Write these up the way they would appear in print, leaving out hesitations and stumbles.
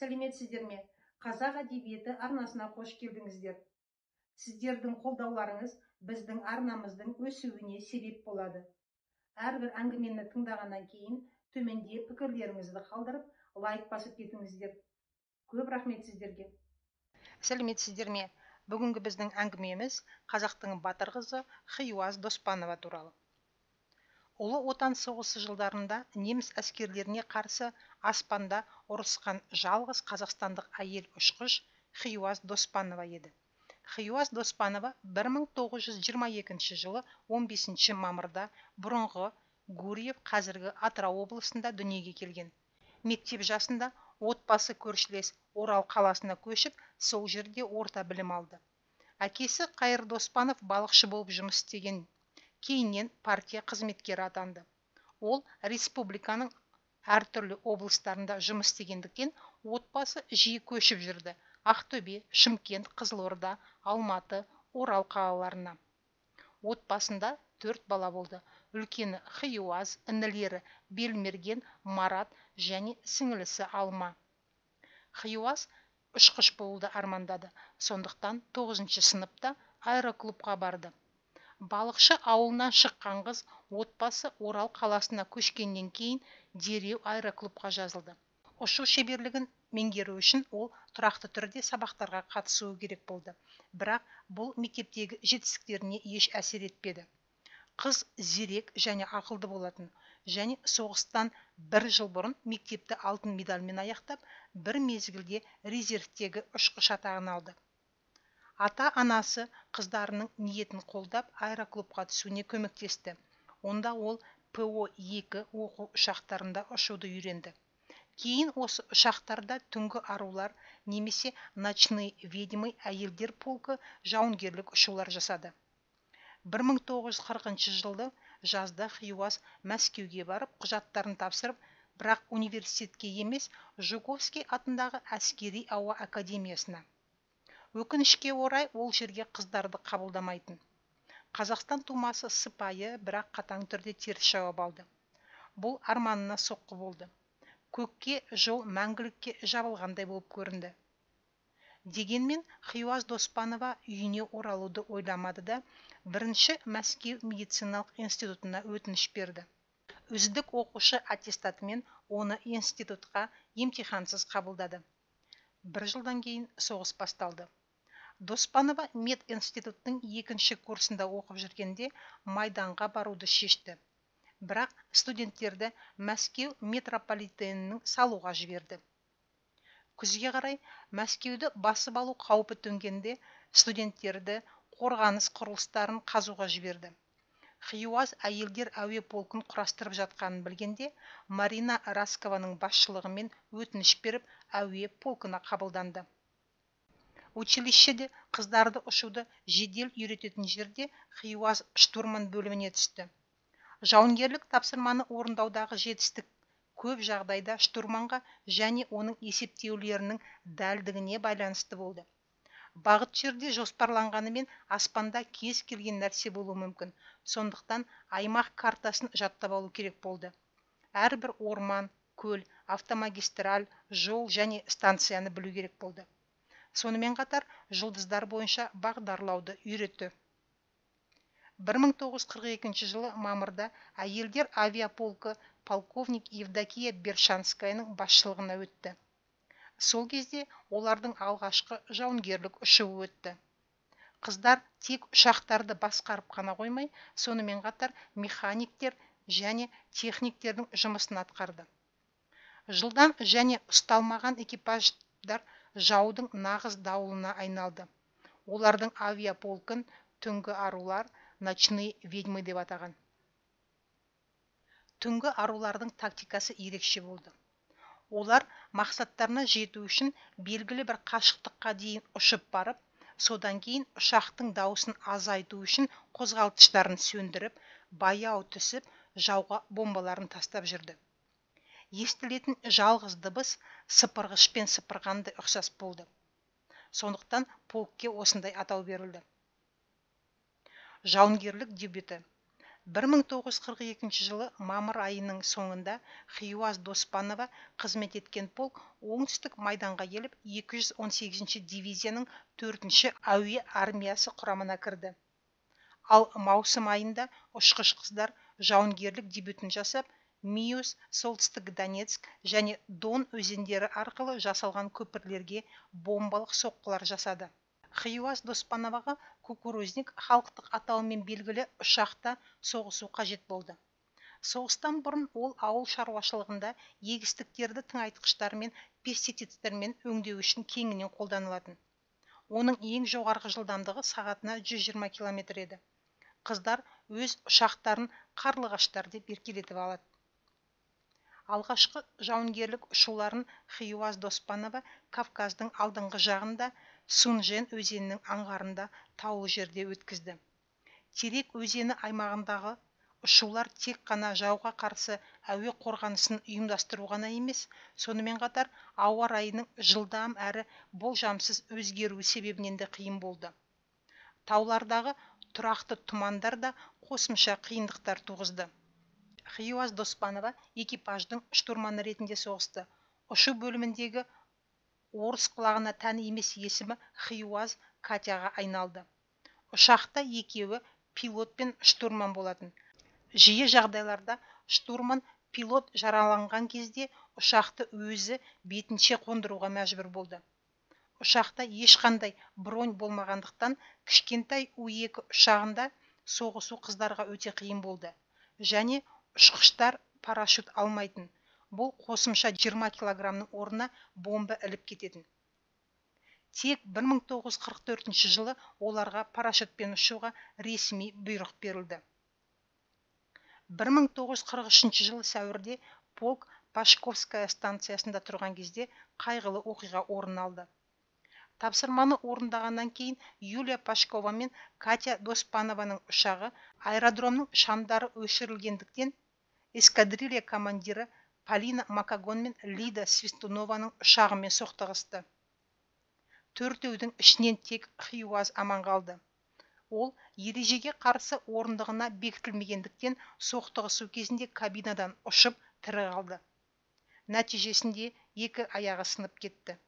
Сәлеметсіздер ме? Қазақ әдебиеті арнасына қош келдіңіздер. Сіздердің қолдауларыңыз біздің арнамыздың өсуіне себеп болады. Әрбір әңгімені тыңдағаннан кейін төменде пікірлеріңізді қалдырып, лайк басып кетіңіздер. Көп рахмет сіздерге. Сәлеметсіздер ме? Бүгінгі біздің әңгімеміз қазақтың батыр қызы Хиуаз Доспанова туралы. Ұлы Отан соғысы жылдарында неміс әскерлеріне қарсы аспанда ұрысқан жалғыз қазақстандық әйел ұшқыш Хиуаз Доспанова еді. Хиуаз Доспанова 1922 жылы 15 мамырда бұрынғы Гурьев, қазіргі Атырау облысында дүниеге келген. Мектеп жасында отбасы көршілес Орал қаласына көшіп, сол жерде орта білім алды. Әкесі Қайыр Доспанов балықшы болып жұмыс істеген, кейіннен партия қызметкері атанды. Ол республиканың әртүрлі облыстарында жұмыс істегендіктен отбасы жиі көшіп жүрді. Ақтөбе, Шымкент, Қызылорда, Алматы, Орал қалаларына. Отбасында 4 бала болды. Үлкені Хиуаз, інілері Белмерген, Марат және сіңілісі Алма. Хиуаз ұшқыш болуды армандады. Сондықтан 9 сыныпта аэроклубқа барды. Балықшы ауылынан шыққан қыз отбасы Орал қаласына көшкеннен кейін дереу аэроклубқа жазылды. Ұшу шеберлігін меңгеру үшін ол тұрақты түрде сабақтарға қатысуы керек болды. Бірақ бұл мектептегі жетістіктеріне еш әсер етпеді. Қыз зерек және ақылды болатын және соғыстан бір жыл бұрын мектепті алтын медальмен аяқтап, бір мезгілде резервтегі ұшқыш атағын алды. Ата-анасы қыздарының ниетін қолдап, аэроклубқа түсуіне көмектесті. Онда ол ПО-2 оқу ұшақтарында ұшуды үйренді. Кейін осы ұшақтарда түнгі арулар немесе ночные ведьмы әйелдер полкі жауынгерлік ұшулар жасады. 1940 жылды жазда Хиуаз Мәскеуге барып құжаттарын тапсырып, бірақ университетке емес, Жуковский атындағы әскери ауа академиясына. Өкінішке орай ол жерге қыздарды қабылдамайтын. Қазақстан тумасы сыпайы, бірақ қатаң түрде теріс жауап алды. Бұл арманына соққы болды. Көкке жол мәңгілікке жабылғандай болып көрінді. Дегенмен Хиуаз Доспанова үйіне оралуды ойламады да, бірінші Мәскеу медициналық институтына өтініш берді. Үздік оқушы аттестатымен оны институтқа емтихансыз қабылдады. Бір жылдан кейін соғыс басталды. Доспанова мединституттың екінші курсында оқып жүргенде майданға баруды шешті. Бірақ студенттерді Мәскеу метрополитенінің салуға жіберді. Күзге қарай Мәскеуді басып алу қаупі төнгенде студенттерді қорғаныс құрылыстарын қазуға жіберді. Хиуаз әйелдер әуе полкын құрастырып жатқанын білгенде Марина Раскованың басшылығымен өтініш беріп, әуе полкына қабылданды. Училищеде қыздарды ұшуды жедел үйрететін жерде Хиуаз штурман бөліміне түсті. Жауынгерлік тапсырманы орындаудағы жетістік көп жағдайда штурманға және оның есептеулерінің дәлдігіне байланысты болды. Бағыт жерде жоспарланғанымен аспанда кез келген нәрсе болуы мүмкін. Сондықтан аймақ картасын жаттап алу керек болды. Әрбір орман, көл, автомагистраль, жол және станцияны білу керек болды. Сонымен қатар жұлдыздар бойынша бағдарлауды үйретті. 1942 жылы мамырда әйелдер авиаполкі полковник Евдокия Бершанскаяның басшылығына өтті. Сол кезде олардың алғашқы жауынгерлік ұшуы өтті. Қыздар тек ұшақтарды басқарып қана қоймай, сонымен қатар механиктер және техниктердің жұмысын атқарды. Жылдам және ұсталмаған экипаждар жаудың нағыз дауылына айналды. Олардың авиаполкін түнгі арулар, ночные ведьмы деп атаған. Түнгі арулардың тактикасы ерекше болды. Олар мақсаттарына жету үшін белгілі бір қашықтыққа дейін ұшып барып, содан кейін ұшақтың дауысын азайту үшін қозғалтқыштарын сөндіріп, баяу түсіп, жауға бомбаларын тастап жүрді. Естілетін жалғыз дыбыс сыпырғышпен сыпырғандай ұқсас болды. Сондықтан полкке осындай атау берілді. Жауынгерлік дебюті. 1942 жылы мамыр айының соңында Хиуаз Доспанова қызмет еткен полк оңтүстік майданға келіп, 218-ші дивизияның 4-ші әуе армиясы құрамына кірді. Ал маусым айында ұшқыш қыздар жауынгерлік дебютін жасап, Миус, Солтүстік Донецк және Дон өзендері арқылы жасалған көпірлерге бомбалық соққылар жасады. Хиуаз Доспановаға кукурузник халықтық атауымен белгілі ұшақта соғысу қажет болды. Соғыстан бұрын ол ауыл шаруашылығында егістіктерді тыңайтқыштар мен пестицидтермен өңдеу үшін кеңінен қолданылатын. Оның ең жоғарғы жылдамдығы сағатына 120 километр еді. Қыздар өз ұшақтарын қарлығаштар деп еркелетіп алады. Алғашқы жауынгерлік ұшуларын Хиуаз Доспанова Кавказдың алдыңғы жағында, Сунжен өзенінің аңғарында таулы жерде өткізді. Терек өзені аймағындағы ұшулар тек қана жауға қарсы әуе қорғанысын ұйымдастыру ғана емес, сонымен қатар ауа райының жылдам әрі болжамсыз өзгеруі себебінен де қиын болды. Таулардағы тұрақты тұмандар да қосымша қиындықтар туғызды. Хиуаз Доспанова экипаждың штурманы ретінде соғысты. Ұшу бөліміндегі орыс құлағына тән емес есімі Хиуаз Катяға айналды. Ұшақта екеуі пилот пен штурман болатын. Жиі жағдайларда штурман пилот жараланған кезде ұшақты өзі бетінше қондыруға мәжбүр болды. Ұшақта ешқандай бронь болмағандықтан кішкентай У-2 ұшағында соғысу қыздарға өте қиын болды. Және ұшқыштар парашют алмайтын. Бұл қосымша 20 килограммның орнына бомба іліп кететін. Тек 1944 жылы оларға парашютпен ұшуға ресми бұйрық берілді. 1943 жылы сәуірде полк Пашковская станциясында тұрған кезде қайғылы оқиға орын алды. Тапсырманы орындағаннан кейін Юлия Пашкова мен Катя Доспанованың ұшағы аэродромның шамдары өшірілгендіктен эскадрилья командирі Полина Макагон мен Лида Свистунованың ұшағымен соқтығысты. Төртеудің ішінен тек Хиуаз аман қалды. Ол ережеге қарсы орындығына бекітілмегендіктен соқтығысу кезінде кабинадан ұшып тірі қалды. Нәтижесінде екі аяғы сынып кетті.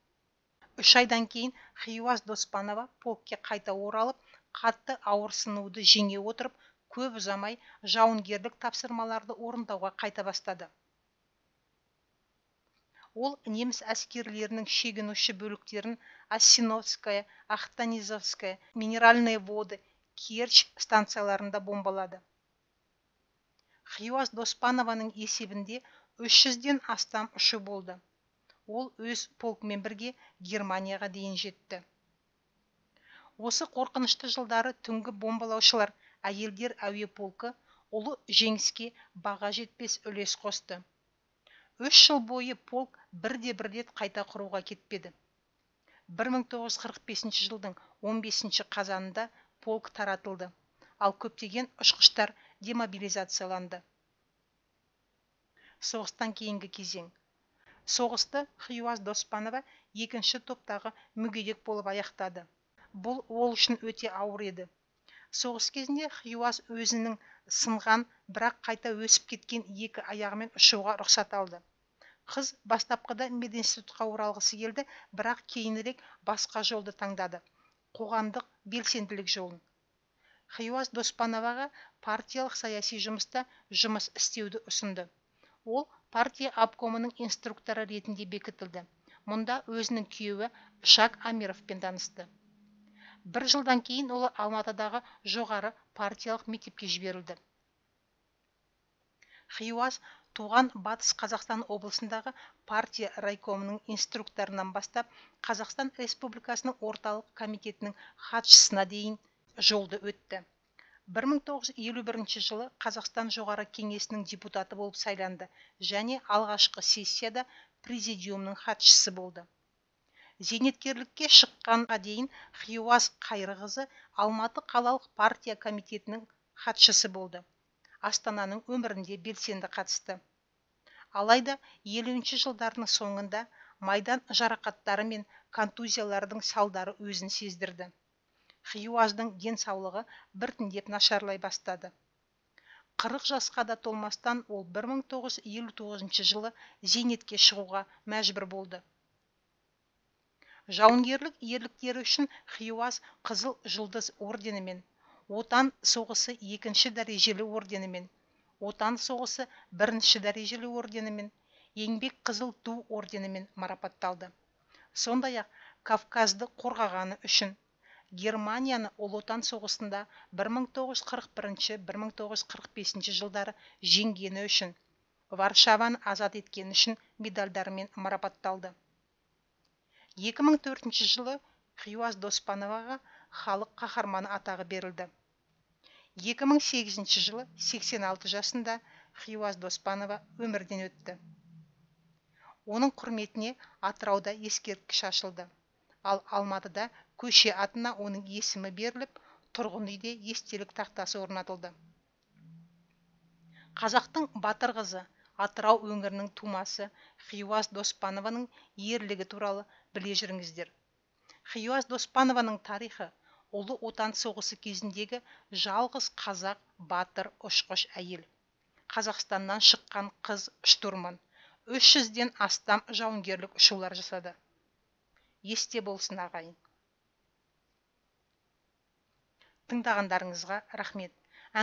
3 айдан кейін Хиуаз Доспанова полкке қайта оралып, қатты ауырсынуды жеңе отырып, көп ұзамай жауынгерлік тапсырмаларды орындауға қайта бастады. Ол неміс әскерлерінің шегінуші бөліктерін Ассиновская, Ахтанизовская, Минеральные воды, Керчь станцияларында бомбалады. Хиуаз Доспанованың есебінде 300-ден астам ұшу болды. Ол өз полкымен бірге Германияға дейін жетті. Осы қорқынышты жылдары түнгі бомбалаушылар әйелдер әуе полкы ұлы жеңіске баға жетпес үлес қосты. 3 жыл бойы полк бірде-бір рет қайта құруға кетпеді. 1945 жылдың 15 қазанында полк таратылды, ал көптеген ұшқыштар демобилизацияланды. Соғыстан кейінгі кезең. Соғысты Хиуаз Доспанова екінші топтағы мүгедек болып аяқтады. Бұл ол үшін өте ауыр еді. Соғыс кезінде Хиуаз өзінің сынған, бірақ қайта өсіп кеткен екі аяғымен ұшуға рұқсат алды. Қыз бастапқыда мединститутқа оралғысы келді, бірақ кейінірек басқа жолды таңдады – қоғамдық белсенділік жолын. Хиуаз Доспановаға партиялық саяси жұмыста жұмыс істеуді ұсынды. Ол партия обкомының инструкторы ретінде бекітілді. Мұнда өзінің күйеуі Шак Амировпен танысты. Бір жылдан кейін ол Алматыдағы жоғары партиялық мектепке жіберілді. Хиуаз туған Батыс Қазақстан облысындағы партия райкомының инструкторынан бастап Қазақстан Республикасының орталық комитетінің хатшысына дейін жолды өтті. 1951 жылы Қазақстан Жоғары Кеңесінің депутаты болып сайланды және алғашқы сессияда президиумның хатшысы болды. Зейнеткерлікке шыққанға дейін Хиуаз Қайырқызы Алматы қалалық партия комитетінің хатшысы болды. Астананың өмірінде белсенді қатысты. Алайда 50 жылдардың соңында майдан жарақаттары мен контузиялардың салдары өзін сездірді. Хиуаздың денсаулығы біртіндеп нашарлай бастады. 40 жасқа да толмастан ол 1959 жылы зейнетке шығуға мәжбүр болды. Жауынгерлік ерліктері үшін Хиуаз Қызыл Жұлдыз орденімен, Отан соғысы екінші дәрежелі орденімен, Отан соғысы бірінші дәрежелі орденімен, Еңбек Қызыл Ту орденімен марапатталды. Сондай-ақ Кавказды қорғағаны үшін, Германияны Ұлы Отан соғысында 1941-1945 жылдары жеңгені үшін, Варшаваны азат еткені үшін медальдарымен марапатталды. 2004 жылы Хиуаз Доспановаға халық қаһарманы атағы берілді. 2008 жылы 86 жасында Хиуаз Доспанова өмірден өтті. Оның құрметіне Атырауда ескерткіш ашылды. Ал Алматыда көше атына оның есімі беріліп, тұрғын үйде естелік тақтасы орнатылды. Қазақтың батыр қызы, Атырау өңірінің тумасы Хиуаз Доспанованың ерлігі туралы біле жүріңіздер. Хиуаз Доспанованың тарихы Ұлы Отан соғысы кезіндегі жалғыз қазақ батыр ұшқыш әйел. Қазақстаннан шыққан қыз штурман. 300-ден астам жауынгерлік ұшулар жасады. Есте болсын, ағайын. Тыңдағандарыңызға рахмет.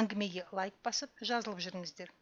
Әңгімеге лайк басып, жазылып жүріңіздер.